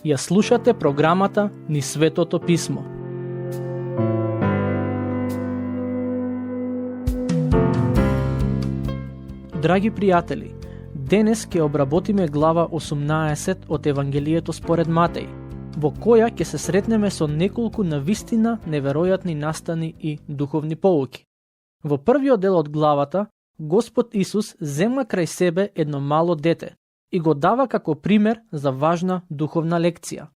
Ја слушате програмата Низ Светото Писмо. Драги пријатели, денес ќе обработиме глава 18 од Евангелието според Матеј, во која ќе се сретнеме со неколку навистина неверојатни настани и духовни поуки. Во првиот дел од главата, Господ Исус зема крај себе едно мало дете и го дава како пример за важна духовна лекција.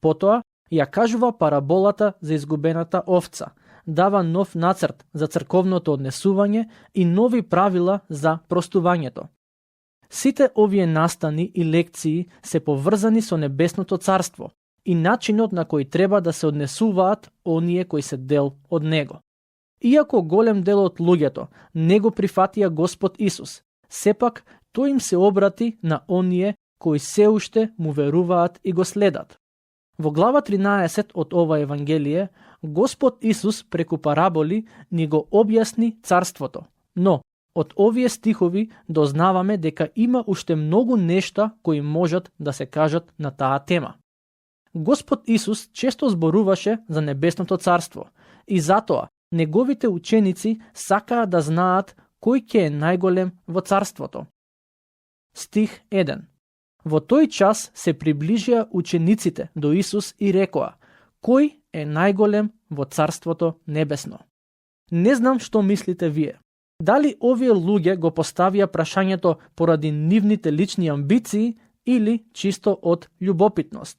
Потоа ја кажува параболата за изгубената овца, дава нов нацрт за црковното однесување и нови правила за простувањето. Сите овие настани и лекции се поврзани со небесното царство и начинот на кој треба да се однесуваат оние кои се дел од него. Иако голем дел од луѓето не го прифатија Господ Исус, сепак тој им се обрати на оние кои се уште му веруваат и го следат. Во глава 13 од ова Евангелие, Господ Исус преку параболи ни го објасни царството, но од овие стихови дознаваме дека има уште многу нешта кои можат да се кажат на таа тема. Господ Исус често зборуваше за небесното царство и затоа неговите ученици сакаа да знаат кој ќе е најголем во царството. Стих 1. Во тој час се приближија учениците до Исус и рекоа: кој е најголем во царството небесно? Не знам што мислите вие. Дали овие луѓе го поставија прашањето поради нивните лични амбиции или чисто од љубопитност?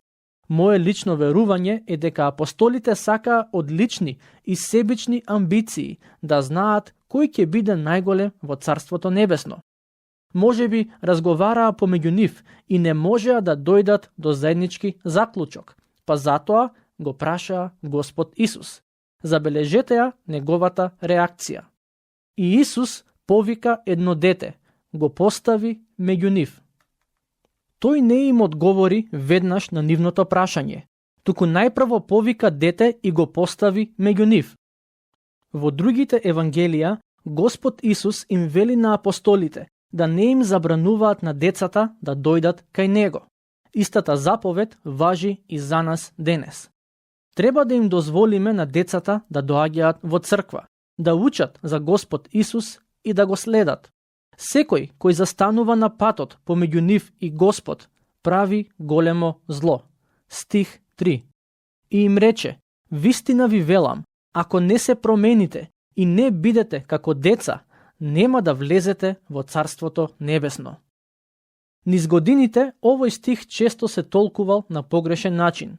Мое лично верување е дека апостолите сакаа од лични и себични амбиции да знаат кој ќе биде најголем во царството небесно. Може би разговараа помеѓу нив и не можеа да дојдат до заеднички заклучок, па затоа го прашаа Господ Исус. Забележете ја неговата реакција. И Исус повика едно дете, го постави меѓу нив. Тој не им одговори веднаш на нивното прашање, туку најпрво повика дете и го постави меѓу нив. Во другите евангелија, Господ Исус им вели на апостолите да не им забрануваат на децата да дојдат кај него. Истата заповед важи и за нас денес. Треба да им дозволиме на децата да доаѓаат во црква, да учат за Господ Исус и да го следат. Секој кој застанува на патот помеѓу нив и Господ прави големо зло. Стих 3. И им рече: вистина ви велам, ако не се промените и не бидете како деца, нема да влезете во царството небесно. Низ годините овој стих често се толкувал на погрешен начин.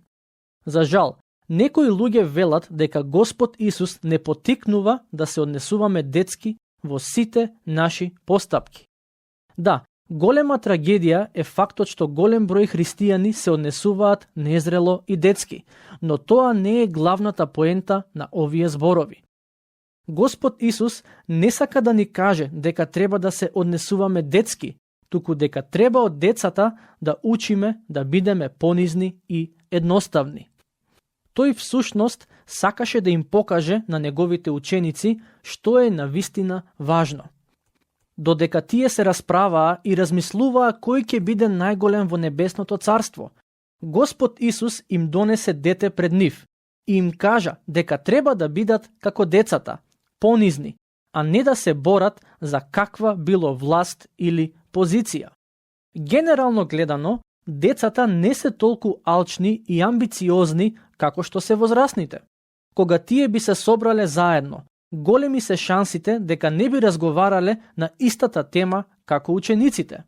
За жал, некои луѓе велат дека Господ Исус не потикнува да се однесуваме детски во сите наши постапки. Да, голема трагедија е фактот што голем број христијани се однесуваат незрело и детски, но тоа не е главната поента на овие зборови. Господ Исус не сака да ни каже дека треба да се однесуваме детски, туку дека треба од децата да учиме да бидеме понизни и едноставни. Тој всушност сакаше да им покаже на неговите ученици што е навистина важно. Додека тие се расправаа и размислуваа кој ќе биде најголем во небесното царство, Господ Исус им донесе дете пред нив и им кажа дека треба да бидат како децата, понизни, а не да се борат за каква било власт или позиција. Генерално гледано, децата не се толку алчни и амбициозни како што се возрастните. Кога тие би се собрале заедно, големи се шансите дека не би разговарале на истата тема како учениците.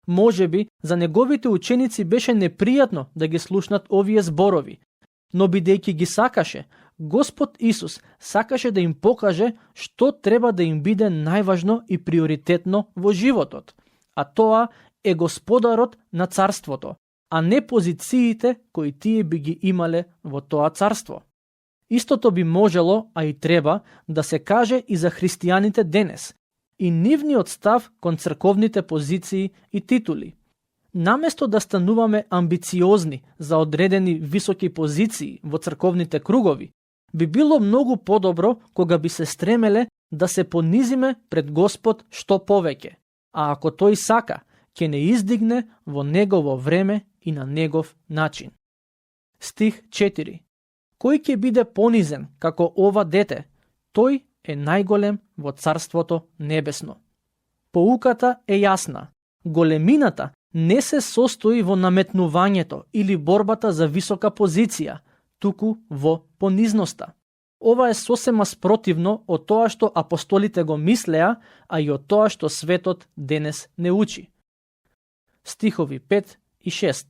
Може би за неговите ученици беше непријатно да ги слушнат овие зборови, но бидејќи ги сакаше, Господ Исус сакаше да им покаже што треба да им биде најважно и приоритетно во животот, а тоа е Господарот на царството, а не позициите кои тие би ги имале во тоа царство. Истото би можело, а и треба, да се каже и за христијаните денес, и нивниот став кон црковните позиции и титули. Наместо да стануваме амбициозни за одредени високи позиции во црковните кругови, би било многу подобро кога би се стремеле да се понизиме пред Господ што повеќе, а ако тој сака, ќе не издигне во негово време и на негов начин. Стих 4. Кој ќе биде понизен како ова дете, тој е најголем во Царството небесно. Поуката е јасна. Големината не се состои во наметнувањето или борбата за висока позиција, туку во понизноста. Ова е сосема спротивно од тоа што апостолите го мислеа, а и од тоа што светот денес не учи. Стихови 5 и 6.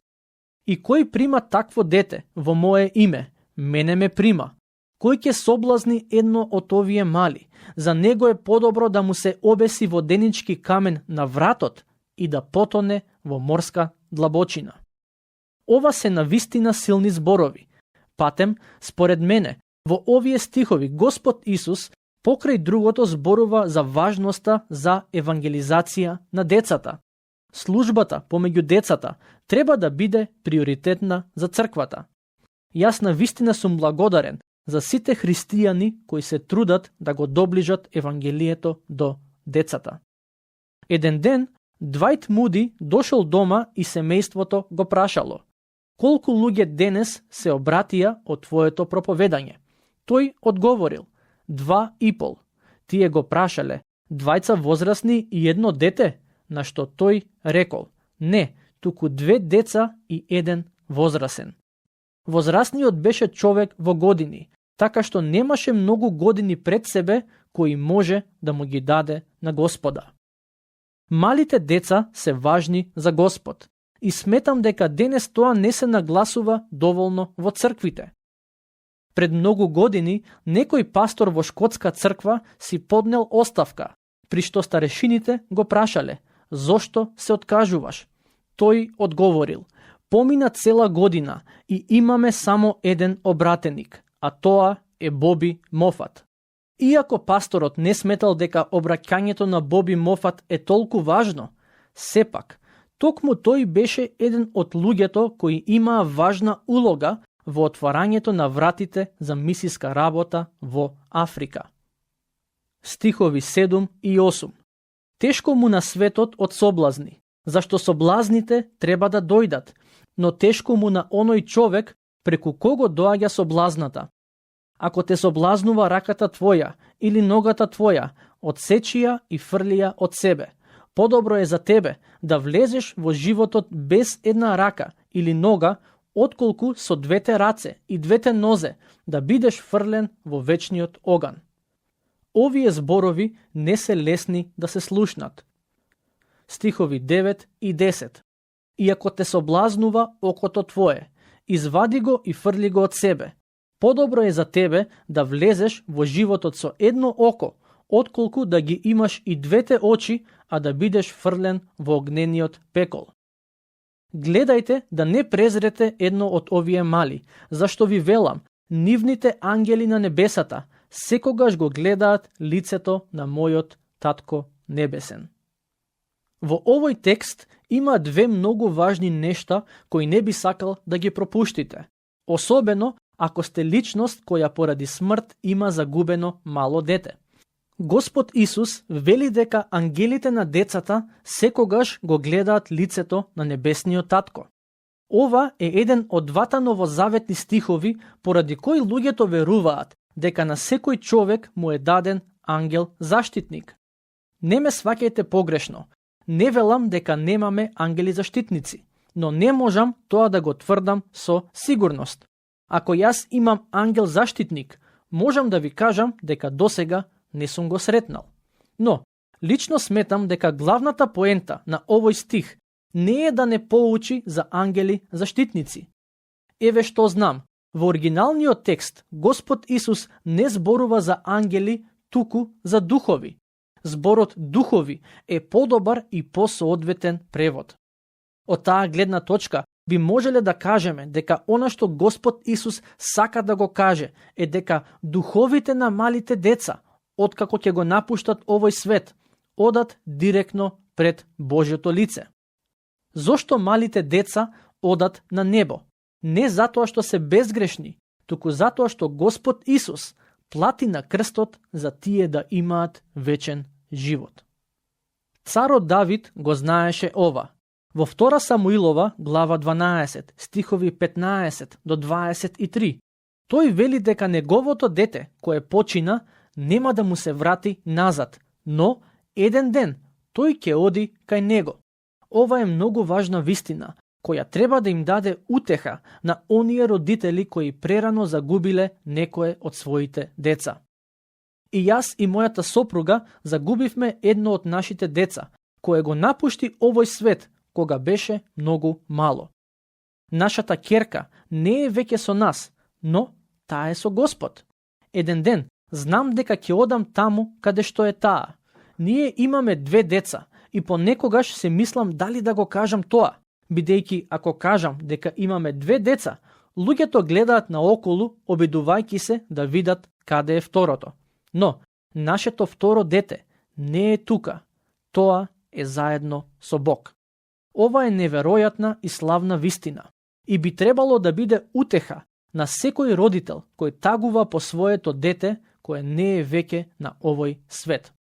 И кој прима такво дете во мое име, мене ме прима. Кој ќе соблазни едно од овие мали, за него е подобро да му се обеси воденички камен на вратот и да потоне во морска длабочина. Ова се навистина силни зборови. Патем, според мене, во овие стихови Господ Исус покрај другото зборува за важноста за евангелизација на децата. Службата помеѓу децата треба да биде приоритетна за црквата. Јас навистина сум благодарен за сите христијани кои се трудат да го доближат евангелието до децата. Еден ден, Двајт Муди дошол дома и семејството го прашало: колку луѓе денес се обратија од твоето проповедање? Тој одговорил: 2,5. Тие го прашале: 2 возрасни и едно дете? На што тој рекол: не, туку 2 деца и 1 возрасен. Возрастниот беше човек во години, така што немаше многу години пред себе кои може да му ги даде на Господа. Малите деца се важни за Господ и сметам дека денес тоа не се нагласува доволно во црквите. Пред многу години некој пастор во шкотска црква си поднел оставка, при што старешините го прашале: зошто се откажуваш? Тој одговорил: помина цела година и имаме само еден обратеник, а тоа е Боби Мофат. Иако пасторот не сметал дека обраќањето на Боби Мофат е толку важно, сепак, токму тој беше еден од луѓето кои имаа важна улога во отварањето на вратите за мисиска работа во Африка. Стихови 7 и 8. Тешко му на светот од соблазни, зашто соблазните треба да дојдат, но тешко му на оној човек преку кого доаѓа соблазната. Ако те соблазнува раката твоја или ногата твоја, одсечи ја и фрли ја од себе. Подобро е за тебе да влезеш во животот без една рака или нога, отколку со 2 раце и 2 нозе да бидеш фрлен во вечниот оган. Овие зборови не се лесни да се слушнат. Стихови 9 и 10. Иако те соблазнува окото твое, извади го и фрли го од себе. Подобро е за тебе да влезеш во животот со едно око, отколку да ги имаш и 2 очи, а да бидеш фрлен во огнениот пекол. Гледајте да не презрете едно од овие мали, зашто ви велам, нивните ангели на небесата секогаш го гледаат лицето на мојот татко небесен. Во овој текст има 2 многу важни нешта кои не би сакал да ги пропуштите, особено ако сте личност која поради смрт има загубено мало дете. Господ Исус вели дека ангелите на децата секогаш го гледаат лицето на небесниот татко. Ова е еден од 2 новозаветни стихови поради кои луѓето веруваат дека на секој човек му е даден ангел заштитник. Не ме сваќајте погрешно, не велам дека немаме ангели заштитници, но не можам тоа да го тврдам со сигурност. Ако јас имам ангел заштитник, можам да ви кажам дека досега не сум го сретнал. Но, лично сметам дека главната поента на овој стих не е да не поучи за ангели заштитници. Еве што знам, во оригиналниот текст Господ Исус не зборува за ангели, туку за духови. Зборот духови е подобар и посоодветен превод. Од таа гледна точка би можеле да кажеме дека она што Господ Исус сака да го каже е дека духовите на малите деца, откако ќе го напуштат овој свет, одат директно пред Божјото лице. Зошто малите деца одат на небо? Не затоа што се безгрешни, туку затоа што Господ Исус плати на крстот за тие да имаат вечен живот. Царот Давид го знаеше ова. Во 2 Самуилова, глава 12, стихови 15 до 23, тој вели дека неговото дете, кое почина, нема да му се врати назад, но еден ден тој ќе оди кај него. Ова е многу важна вистина, која треба да им даде утеха на оние родители кои прерано загубиле некое од своите деца. И јас и мојата сопруга загубивме едно од нашите деца, кое го напушти овој свет кога беше многу мало. Нашата ќерка не е веќе со нас, но таа е со Господ. Еден ден знам дека ќе одам таму каде што е таа. Ние имаме 2 деца и понекогаш се мислам дали да го кажам тоа, бидејќи ако кажам дека имаме 2 деца, луѓето гледаат наоколу обидувајќи се да видат каде е второто. Но нашето второ дете не е тука, тоа е заедно со Бог. Ова е неверојатна и славна вистина и би требало да биде утеха на секој родител кој тагува по своето дете кое не е веќе на овој свет.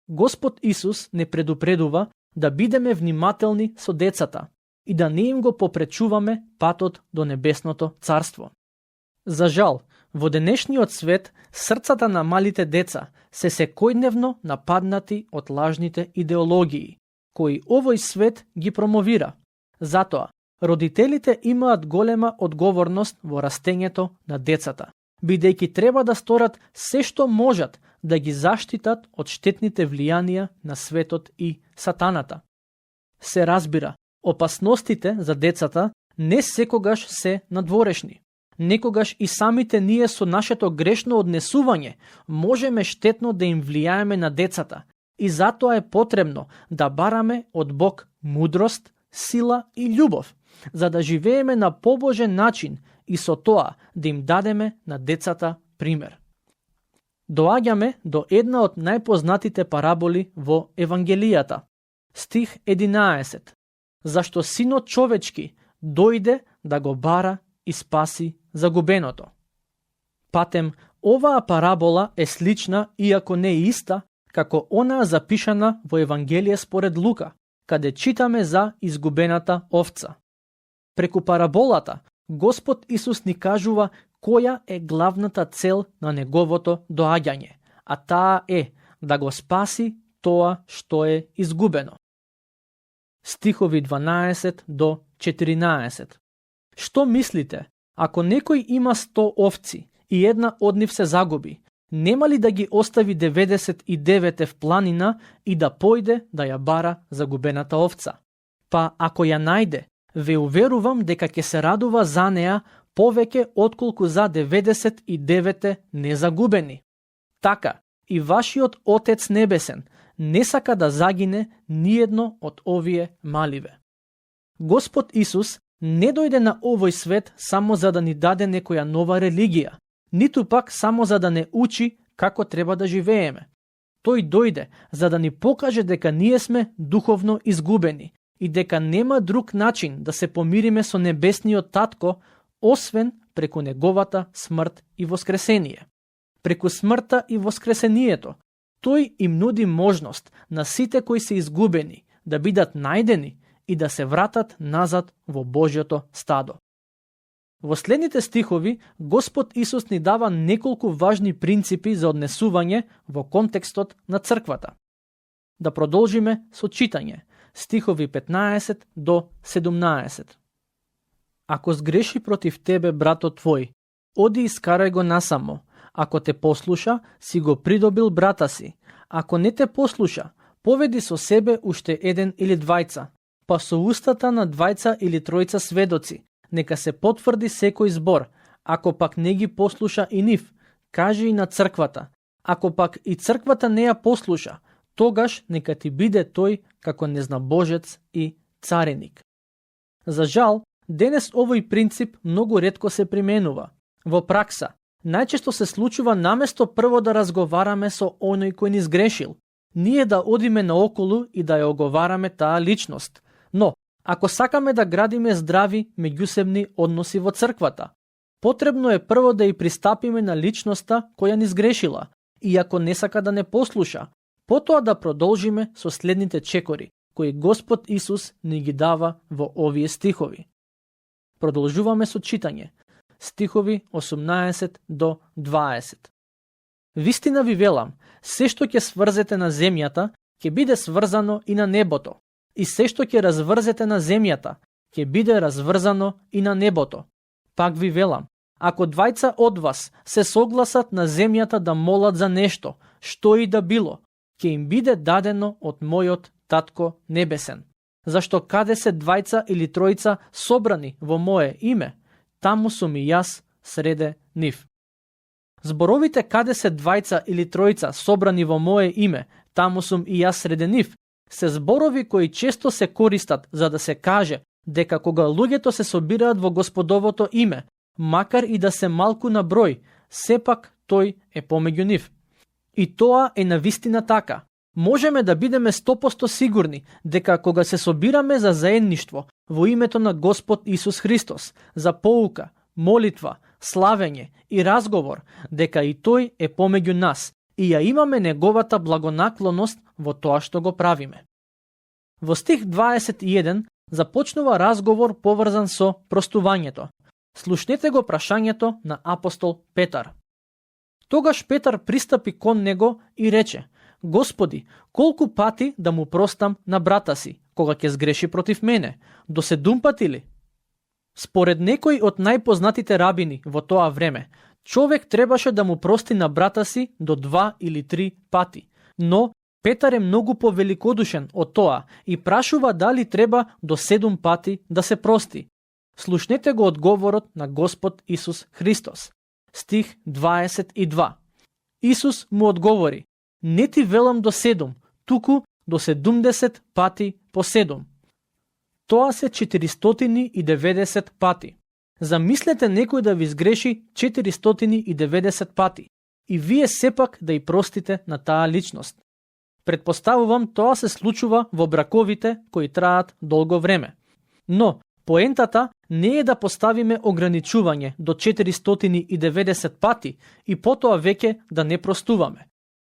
Господ Исус не предупредува да бидеме внимателни со децата и да не им го попречуваме патот до небесното царство. За жал, во денешниот свет срцата на малите деца се секојдневно нападнати од лажните идеологии, кои овој свет ги промовира. Затоа, родителите имаат голема одговорност во растењето на децата, бидејќи треба да сторат се што можат да ги заштитат од штетните влијанија на светот и сатаната. Се разбира, опасностите за децата не секогаш се надворешни. Некогаш и самите ние со нашето грешно однесување можеме штетно да им влијаеме на децата и затоа е потребно да бараме од Бог мудрост, сила и љубов, за да живееме на побожен начин и со тоа да им дадеме на децата пример. Доаѓаме до една од најпознатите параболи во Евангелијата. Стих 11. Зашто Синот човечки дојде да го бара и спаси загубеното. Патем, оваа парабола е слична, иако не иста, како онаа запишана во Евангелие според Лука, каде читаме за изгубената овца. Преку параболата, Господ Исус ни кажува која е главната цел на неговото доаѓање, а таа е да го спаси тоа што е изгубено. Стихови 12 до 14. Што мислите, ако некој има 100 овци и една од нив се загуби, нема ли да ги остави 99 в планина и да појде да ја бара загубената овца? Па ако ја најде, ве уверувам дека ќе се радува за неа повеќе отколку за 99 незагубени. Така, и вашиот Отец Небесен не сака да загине ниедно од овие маливе. Господ Исус не дојде на овој свет само за да ни даде некоја нова религија, ниту пак само за да не учи како треба да живееме. Тој дојде за да ни покаже дека ние сме духовно изгубени и дека нема друг начин да се помириме со небесниот татко, освен преку неговата смрт и воскресение. Преку смртта и воскресението, тој им нуди можност на сите кои се изгубени да бидат најдени и да се вратат назад во Божјото стадо. Во следните стихови, Господ Исус ни дава неколку важни принципи за однесување во контекстот на црквата. Да продолжиме со читање, стихови 15 до 17. Ако сгреши против тебе братот твој, оди и скарај го насамо. Ако те послуша, си го придобил брата си. Ако не те послуша, поведи со себе уште еден или двајца, па со устата на двајца или тројца сведоци, нека се потврди секој збор. Ако пак не ги послуша и нив, кажи и на црквата. Ако пак и црквата не ја послуша, тогаш нека ти биде тој како незнабожец и цареник. За жал, денес овој принцип многу ретко се применува. Во пракса, најчесто се случува наместо прво да разговараме со оној кој ни сгрешил, ние да одиме наоколу и да ја оговараме таа личност. Но, ако сакаме да градиме здрави меѓусебни односи во црквата, Потребно е прво да ја пристапиме на личноста која ни сгрешила, и ако не сака да не послуша, потоа да продолжиме со следните чекори, кои Господ Исус ни ги дава во овие стихови. Продолжуваме со читање. Стихови 18 до 20. Вистина ви велам, се што ќе сврзете на земјата, ќе биде сврзано и на небото, и се што ќе разврзете на земјата, ќе биде разврзано и на небото. Пак ви велам, ако двајца од вас се согласат на земјата да молат за нешто, што и да било, ќе им биде дадено од мојот Татко Небесен. Зашто каде се двајца или тројца собрани во мое име, таму сум и јас среде нив. Зборовите каде се двајца или тројца собрани во мое име, таму сум и јас среде нив, се зборови кои често се користат за да се каже дека кога луѓето се собираат во Господовото име, макар и да се малку на број, сепак тој е помеѓу нив. И тоа е навистина така. Можеме да бидеме 100% сигурни дека кога се собираме за заедништво во името на Господ Исус Христос, за поука, молитва, славење и разговор, дека и тој е помеѓу нас и ја имаме неговата благонаклоност во тоа што го правиме. Во стих 21 започнува разговор поврзан со простувањето. Слушнете го прашањето на апостол Петар. Тогаш Петар пристапи кон него и рече: Господи, колку пати да му простам на брата си, кога ќе сгреши против мене? До 7 пати ли? Според некои од најпознатите рабини во тоа време, човек требаше да му прости на брата си до 2 или 3 пати. Но Петар е многу повеликодушен од тоа и прашува дали треба до 7 пати да се прости. Слушнете го одговорот на Господ Исус Христос. Стих 22. Исус му одговори: не ти велам до 7, туку до 70 пати по 7. Тоа се 490 пати. Замислете некој да ви сгреши 490 пати и вие сепак да ја простите на таа личност. Предпоставувам тоа се случува во браковите кои траат долго време. Но поентата не е да поставиме ограничување до 490 пати и потоа веќе да не простуваме.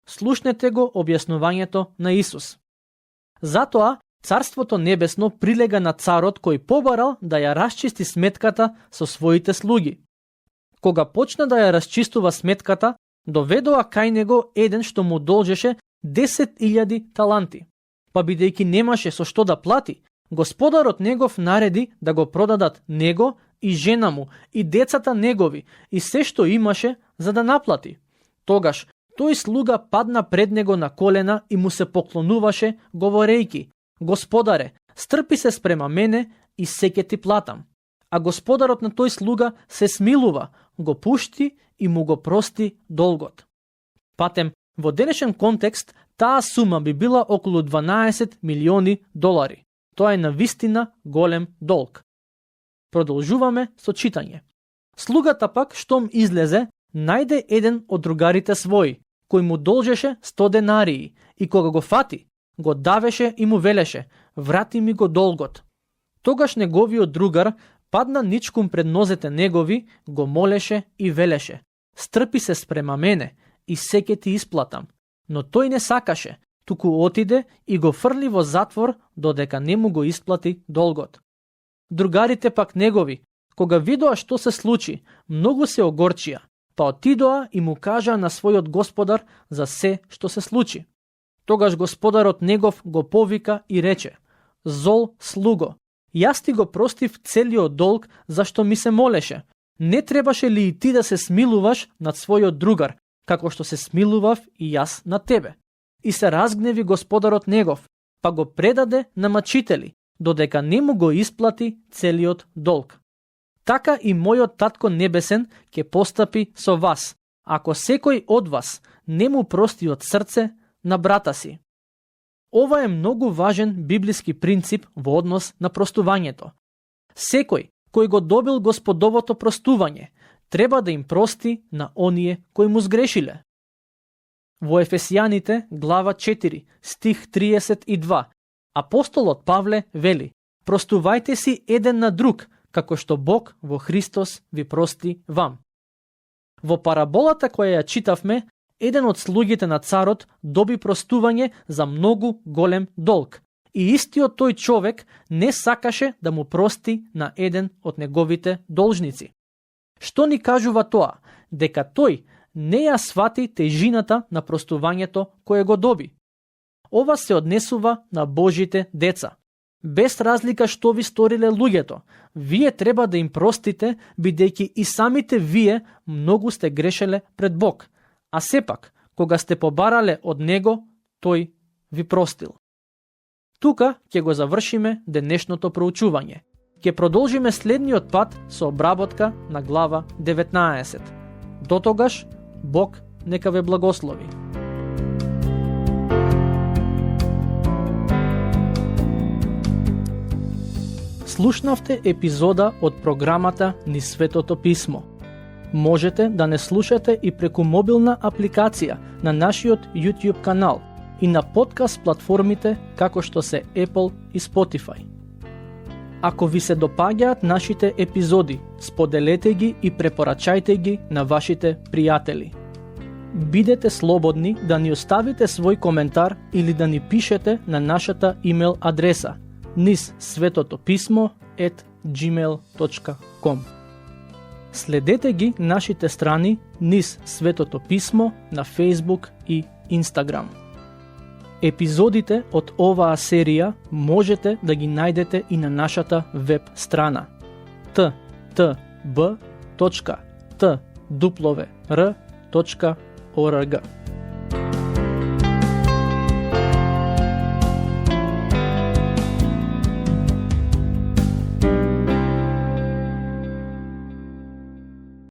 Слушнете го објаснувањето на Исус. Затоа Царството Небесно прилега на царот кој побарал да ја расчисти сметката со своите слуги. Кога почна да ја расчистува сметката, доведоа кај него еден што му должеше 10.000 таланти. Па бидејќи немаше со што да плати, господарот негов нареди да го продадат него и жена му и децата негови и се што имаше за да наплати. Тогаш тој слуга падна пред него на колена и му се поклонуваше, говорејќи: Господаре, стрпи се спрема мене и се ќе ти платам. А господарот на тој слуга се смилува, го пушти и му го прости долгот. Патем, во денешен контекст, таа сума би била околу 12 милиони долари. Тоа е навистина голем долг. Продолжуваме со читање. Слугата пак, штом излезе, најде еден од другарите своји, кој му должеше 100 денарии, и кога го фати, го давеше и му велеше: врати ми го долгот. Тогаш неговиот другар падна ничкум пред нозете негови, го молеше и велеше: стрпи се спрема мене и се ќе ти исплатам. Но тој не сакаше, туку отиде и го фрли во затвор додека не му го исплати долгот. Другарите пак негови, кога видоа што се случи, многу се огорчија, па отидоа и му кажаа на својот господар за се што се случи. Тогаш господарот негов го повика и рече: зол слуго, јас ти го простив целиот долг зашто ми се молеше. Не требаше ли и ти да се смилуваш над својот другар, како што се смилував и јас на тебе? И се разгневи господарот негов, па го предаде на мачители, додека не му го исплати целиот долг. Така и мојот Татко Небесен ќе постапи со вас, ако секој од вас не му прости од срце на брата си. Ова е многу важен библиски принцип во однос на простувањето. Секој кој го добил Господовото простување, треба да им прости на оние кои му сгрешиле. Во Ефесијаните, глава 4, стих 32, апостолот Павле вели: простувајте си еден на друг, како што Бог во Христос ви прости вам. Во параболата која ја читавме, еден од слугите на царот доби простување за многу голем долг. И истиот тој човек не сакаше да му прости на еден од неговите должници. Што ни кажува тоа? Дека тој не ја свати тежината на простувањето кое го доби. Ова се однесува на Божите деца. Без разлика што ви сториле луѓето, вие треба да им простите, бидејќи и самите вие многу сте грешеле пред Бог. А сепак, кога сте побарале од Него, тој ви простил. Тука ќе го завршиме денешното проучување. Ќе продолжиме следниот пат со обработка на глава 19. Дотогаш, Бог нека ве благослови. Слушнавте епизода од програмата Низ Светото Писмо. Можете да не слушате и преку мобилна апликација на нашиот YouTube канал и на подкаст платформите како што се Apple и Spotify. Ако ви се допаѓаат нашите епизоди, споделете ги и препорачајте ги на вашите пријатели. Бидете слободни да ни оставите свој коментар или да ни пишете на нашата имейл адреса nizsvetotopисmo@gmail.com. Следете ги нашите страни Низ Светото Писмо на Facebook и Instagram. Епизодите од оваа серија можете да ги најдете и на нашата веб страна ttb.twr.org.